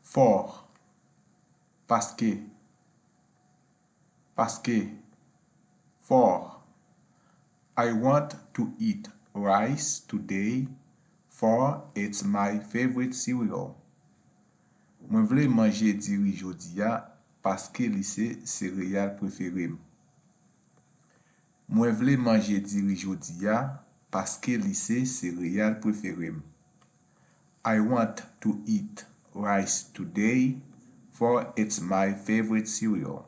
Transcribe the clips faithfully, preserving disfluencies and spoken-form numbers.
For. Paske. Paske. For. I want to eat rice today, for it's my favorite cereal. Mwen vle manje diri jodi a paske li se sereyal prefere m. Mwen vle manje diri jodi a paske li se sereyal prefere m. I want to eat rice today, for it's my favorite cereal.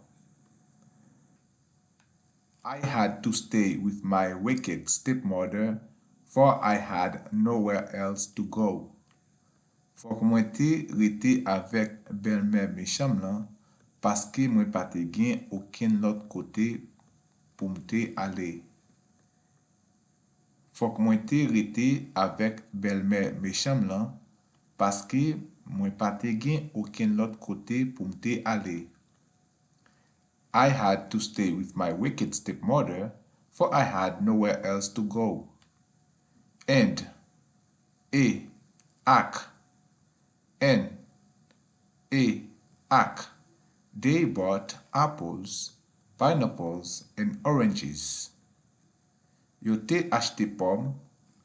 I had to stay with my wicked stepmother, for I had nowhere else to go. Fòk mwen te rete avèk bèlmè mechan m lan, paske mwen pa te gen okenn lòt kote pou m te ale. Fòk mwen te rete avèk bèlmè mechan m lan, paske mwen pa te gen okenn lòt kote pou m te ale. I had to stay with my wicked stepmother, for I had nowhere else to go. And, e, ak, and, e, ak, they bought apples, pineapples, and oranges. Yo te achte pòm,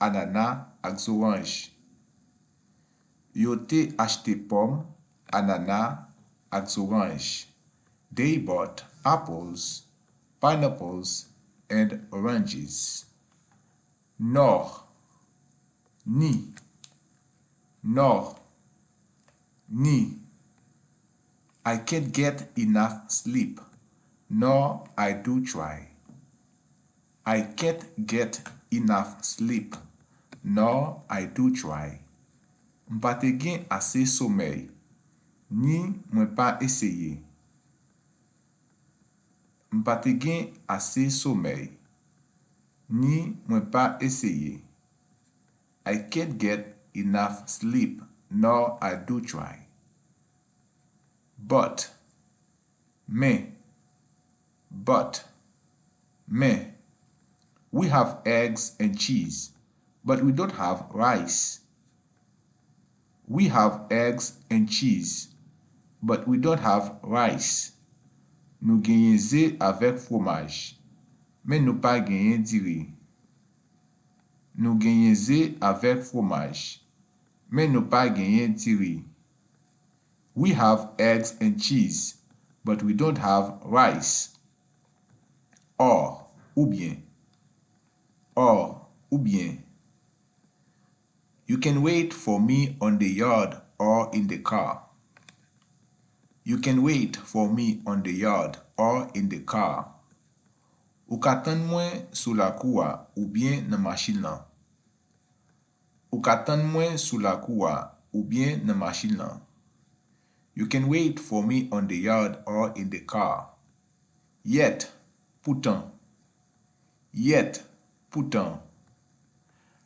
anana, ak zoranj. Yo te achte pòm, anana, ak zoranj. They bought apples, pineapples, and oranges. Nor, ni, nor, ni. I can't get enough sleep, nor I do try. I can't get enough sleep, nor I do try. M pa te gen ase somèy, ni mwen pa eseye. M pa te gen ase somèy, ni mwen pa eseye. I can't get enough sleep, nor I do try. But, men, but, men, we have eggs and cheese, but we don't have rice. We have eggs and cheese, but we don't have rice. Nou genyen ze avèk fwomaj, men nou pa genyen diri. Nou genyen ze avèk fwomaj, men nou pa genyen diri. We have eggs and cheese, but we don't have rice. Or, oubyen. Or, oubyen. You can wait for me on the yard or in the car. You can wait for me on the yard or in the car. Ou ka tann mwen sou lakou a oubyen nan machin lan. Ou ka tann mwen sou lakou a oubyen nan machin lan. You can wait for me on the yard or in the car. Yet, poutan. Yet, poutan.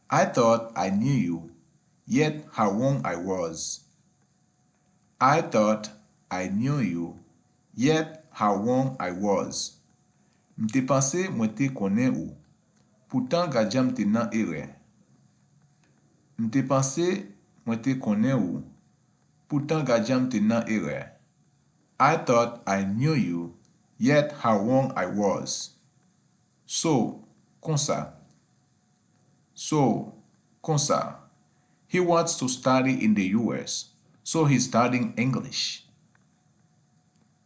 I thought I knew you, yet how wrong I was. I thought I knew you, yet how wrong I was. M te panse mwen te konnen ou, poutan gad jan m te nan erè. M te panse mwen te konnen ou, poutan gad jan m te nan erè. I thought I knew you, yet how wrong I was. So, konsa. So, konsa. He wants to study in the U S, so he's studying English.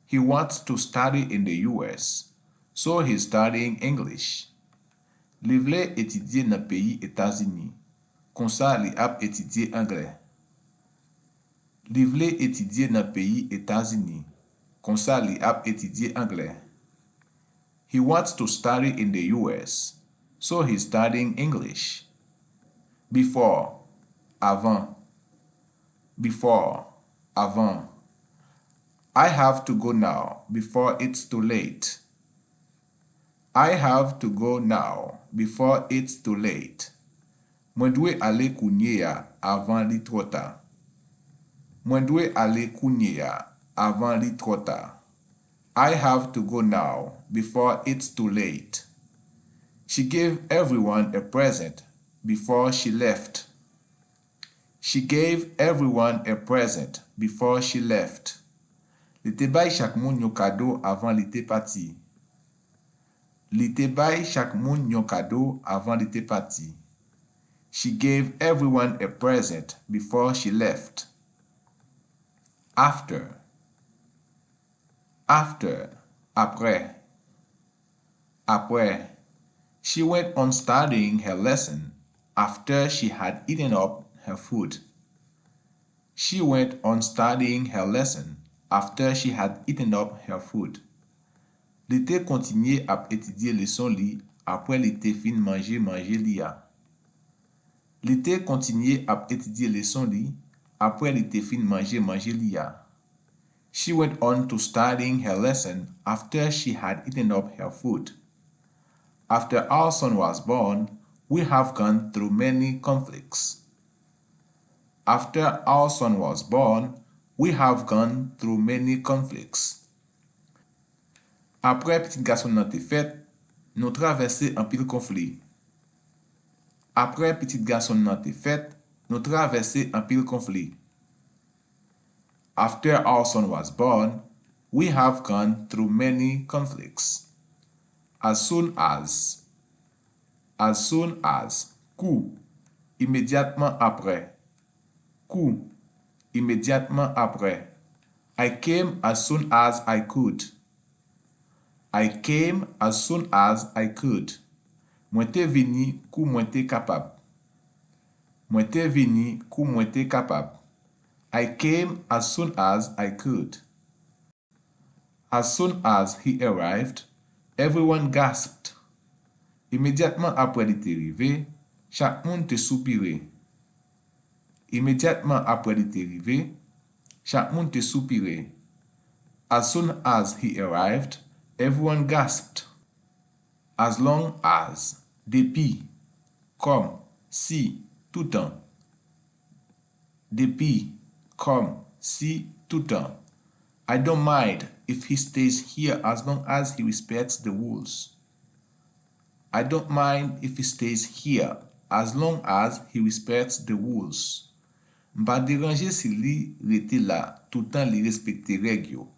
He wants to study in the U S, so he's studying English. Li vle etidye nan peyi Etazini, konsa li ap etidye anglè. Li vle etidye nan peyi Etazini, konsa li ap etidye anglè. He wants to study in the U S, so he's studying English. Before, avan. Before, avan. I have to go now before it's too late. I have to go now before it's too late. Mwen dwe ale kounye a avan li twò ta. Mwen dwe ale kounye a avan li twò ta. I have to go now before it's too late. She gave everyone a present before she left. She gave everyone a present before she left. Li te bay chak moun yon kado avan li te pati. Li te bay chak moun yon kado avan li te pati. She gave everyone a present before she left. After. After. Apre. Apre. She went on studying her lesson after she had eaten up her food. She went on studying her lesson after she had eaten up her food. Li te kontinye ap etidye leson li apre li te fin manje manje li a. Li te kontinye ap etidye leson li apre li te fin manje manje li a. She went on to studying her lesson after she had eaten up her food. After our son was born, we have gone through many conflicts. After our son was born, we have gone through many conflicts. Apre pitit gason nan te fèt, nou travèse anpil konfli. Apre pitit gason nan te fèt, nou travèse anpil konfli. After our son was born, we have gone through many conflicts. As soon as. As soon as. Kou. Imedyatman apre. Kou. Imedyatman apre. I came as soon as I could. I came as soon as I could. Mwen te vini kou mwen te kapab. Mwen te vini kou mwen te kapab. I came as soon as I could. As soon as he arrived, everyone gasped. Imedyatman apre li te rive, chak moun te soupire. Imedyatman apre li te rive, chak moun te soupire. As soon as he arrived, everyone gasped. As long as. Depi. Kòm. Si. Toutan. Depi. Kòm. Si. Toutan. I don't mind if he stays here as long as he respects the rules. I don't mind if he stays here as long as he respects the rules. M pa deranje si li rete la toutan li respekte règ yo.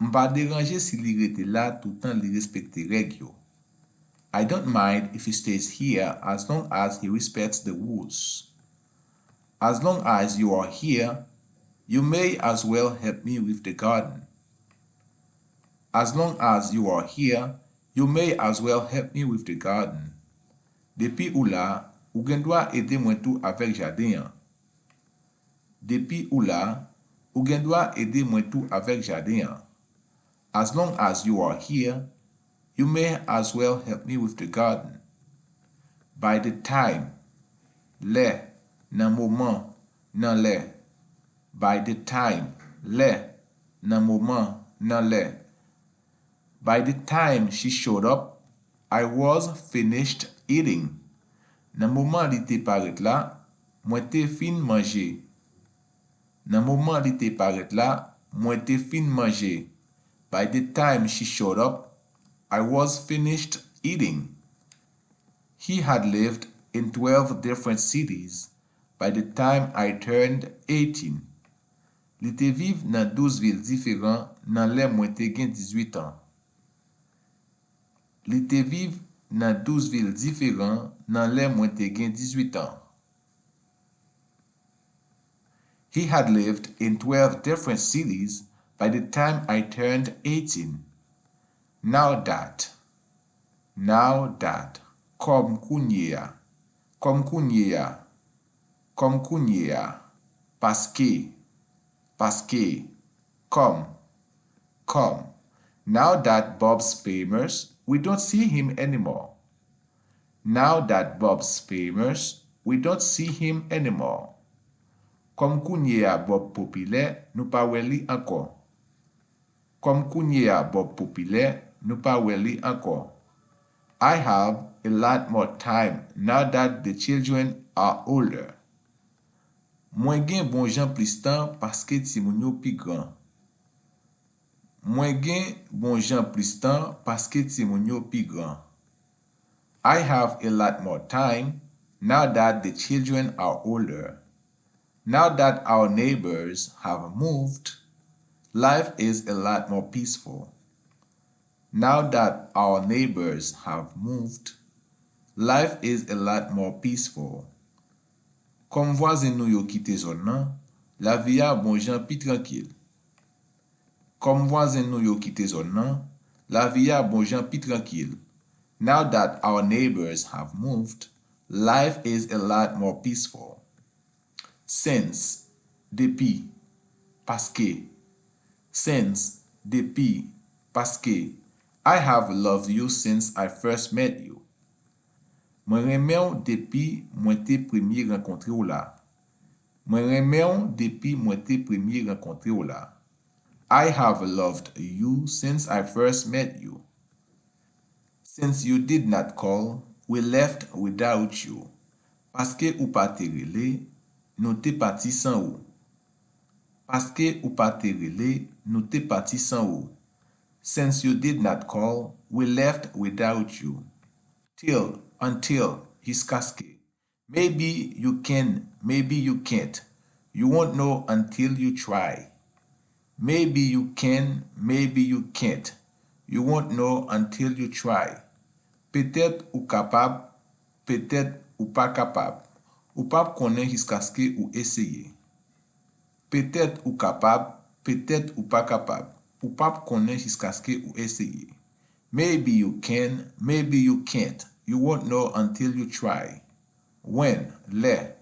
M pa deranje si li rete la toutan li respekte règ yo. I don't mind if he stays here as long as he respects the rules. As long as you are here, you may as well help me with the garden. As long as you are here, you may as well help me with the garden. Depi ou la, ou gen dwa ede mwen tou avèk jaden an. Depi ou la, ou gen dwa ede mwen tou avèk jaden an. As long as you are here, you may as well help me with the garden. By the time. Lè. Nan moman. Nan lè. By the time. Lè. Nan moman. Nan lè. By the time she showed up, I was finished eating. Nan moman li te parèt la, mwen te fin manje. Nan moman li te parèt la, mwen te fin manje. By the time she showed up, I was finished eating. He had lived in twelve different cities by the time I turned eighteen. Li te viv nan douz vil diferan nan lè mwen te gen dizuit an. Li te viv nan douz vil diferan nan lè mwen te gen dizuit an. He had lived in twelve different cities by the time I turned eighteen. Now that. Now that. Kòm kounye a. Kòm kounye a. Kòm kounye a. Paske. Paske. Kòm. Kòm. Now that Bob's famous, we don't see him anymore. Now that Bob's famous, we don't see him anymore. Kòm kounye a Bob popilè, nou pa wè li ankò. Kòm kounye a Bob popilè, nou pa wè li ankò. I have a lot more time now that the children are older. Mwen gen bon jan plis tan paske timoun yo pi gran. Mwen gen bon jan plis tan paske timoun yo pi gran. I have a lot more time now that the children are older. Now that our neighbors have moved, life is a lot more peaceful. Now that our neighbors have moved, life is a lot more peaceful. Kòm vwazen nou yo kite zòn nan, lavi a bon jan pi trankil. Kòm vwazen nou yo kite zòn nan, lavi a bon jan pi trankil. Now that our neighbors have moved, life is a lot more peaceful. Since, depi, paske. Since, depi, paske. I have loved you since I first met you. Mwen renmen w depi mwen te premye rankontre w la. Mwen renmen w depi mwen te premye rankontre w la. I have loved you since I first met you. Since you did not call, we left without you. Paske ou pa te rele, nou te pati san ou. Paske ou pa te rele, nou te pati san ou. Since you did not call, we left without you. Till, until, jiskaske. Maybe you can, maybe you can't. You won't know until you try. Maybe you can, maybe you can't. You won't know until you try. Petèt ou kapab, petèt ou pa kapab. Ou p ap konnen jiskaske ou eseye. Petèt ou kapab, petèt ou pa kapab. Ou p ap konnen jiskaske ou eseye. Maybe you can, maybe you can't. You won't know until you try. When, lè.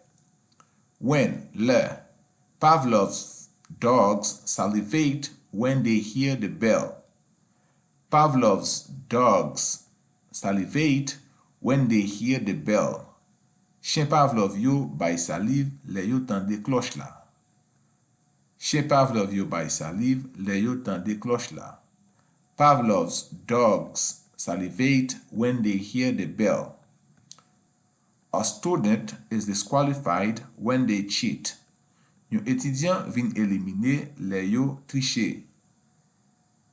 When, lè. Pavlov's dogs salivate when they hear the bell. Pavlov's dogs salivate when they hear the bell. Chen Pavlov yo bay saliv lè yo tande klòch la. Chen Pavlov yo bay saliv lè yo tande klòch la. Pavlov's dogs salivate when they hear the bell. A student is disqualified when they cheat. Yon etidyan vin elimine lè yo triche.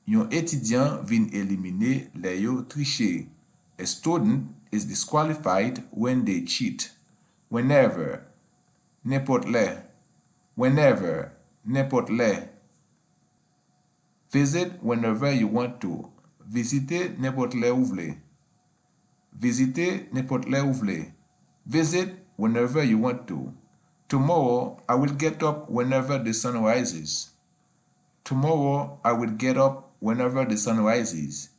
Yon etidyan vin elimine lè yo triche. A student is disqualified when they cheat. Whenever, nenpòt lè. Whenever, nenpòt lè. Visit whenever you want to. Vizite nenpòt lè ou vle. Vizite nenpòt lè ou vle. Visit whenever you want to. Tomorrow, I will get up whenever the sun rises. Tomorrow, I will get up whenever the sun rises.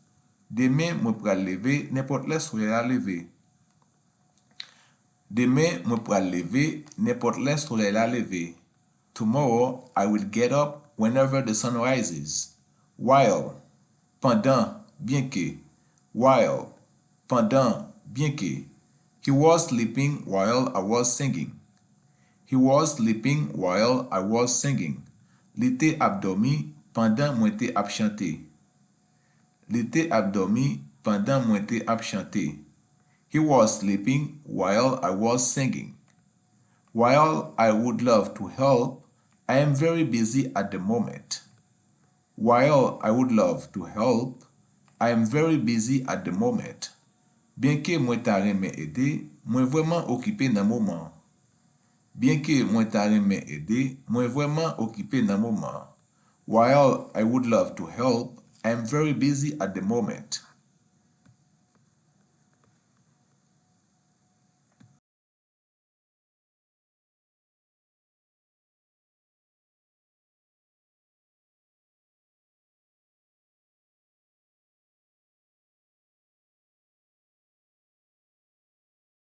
Demen, mwen pral leve nenpòt lè solèy la leve. Demen, mwen pral leve nenpòt lè solèy la leve. Tomorrow, I will get up whenever the sun rises. While, pandan, byenke. While, pandan, byenke. He was sleeping while I was singing. He was sleeping while I was singing. Li te ap dòmi pandan mwen te ap chante. Li te ap dòmi pandan mwen te ap chante. He was sleeping while I was singing. While I would love to help, I am very busy at the moment. While I would love to help, I am very busy at the moment. Byenke mwen ta renmen ede, mwen vrèman okipe nan moman an. Byenke mwen ta renmen ede, mwen vrèman okipe nan moman an. While I would love to help, I am very busy at the moment.